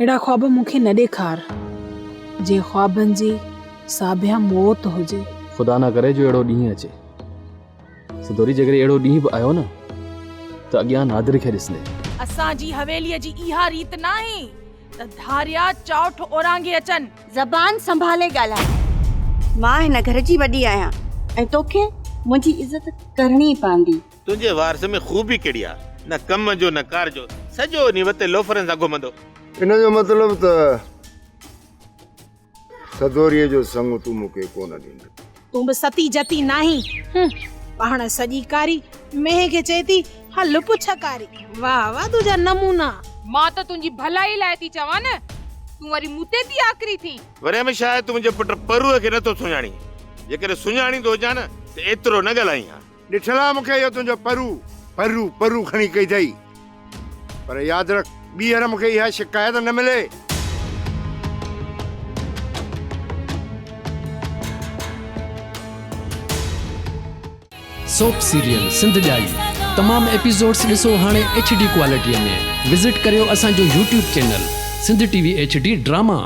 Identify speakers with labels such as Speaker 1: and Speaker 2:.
Speaker 1: اهڙا خواب مون کي نه ڏيکار، جي خوابن جي ساڀيان موت هجي.
Speaker 2: خدا نه ڪري جو اهڙو ڏينهن اچي. سدوري جيڪڏهن اهڙو ڏينهن به آيو نه ته اڳيان نادر کي ڏسندين.
Speaker 3: اسان جي حويليء جي اها ريت ناهي ته ڌاريا چائوٺ اورانگهي اچن.
Speaker 4: زبان سنڀالي ڳالهاء. مان هن گهر جي وڏي آهيان ۽ توکي منهنجي عزت ڪرڻي پوندي.
Speaker 5: تنهنجي وارث ۾ خوبي ڪهڙي آ؟ نه ڪم جو نه ڪار جو، سڄو ڏينهن وتي لوفرن سان گهمندو.
Speaker 6: ان جو مطلب ته سدوريء جو سڱ تون مون کي ڪونه ڏيندين.
Speaker 1: تون به ستي جتي ناهين. هون، پاڻ سڄي ڪاري، مينهن کي چئي ٿي، هل پڇ ڪاري. واهه واهه تنهنجا نمونا.
Speaker 7: مان ته تنهنجي ڀلائي لاء ٿي چوان نه، تون وري مون تي ٿي آڪري ٿين.
Speaker 5: وريام شايد تون منهنجي پٽ پروء کي نٿو سڃاڻين. جيڪڏهن سڃاڻيندو هجان نه ته ايترو نه ڳالهائين ها.
Speaker 6: ڏٺل آ مون کي اهو تنهنجو پرو، پرو، پرو کڻي ڪئي اٿئي. پر ياد رک ٻيهر مون کي اها شڪايت نه ملي.
Speaker 8: سوپ سيريل سنڌ ڄائي تمام ايپيسوڊس ڏسو هاڻي ايڇ ڊي ڪوالٽي ۾ وزٽ ڪريو اسان جو YouTube channel Sindh T V H D drama.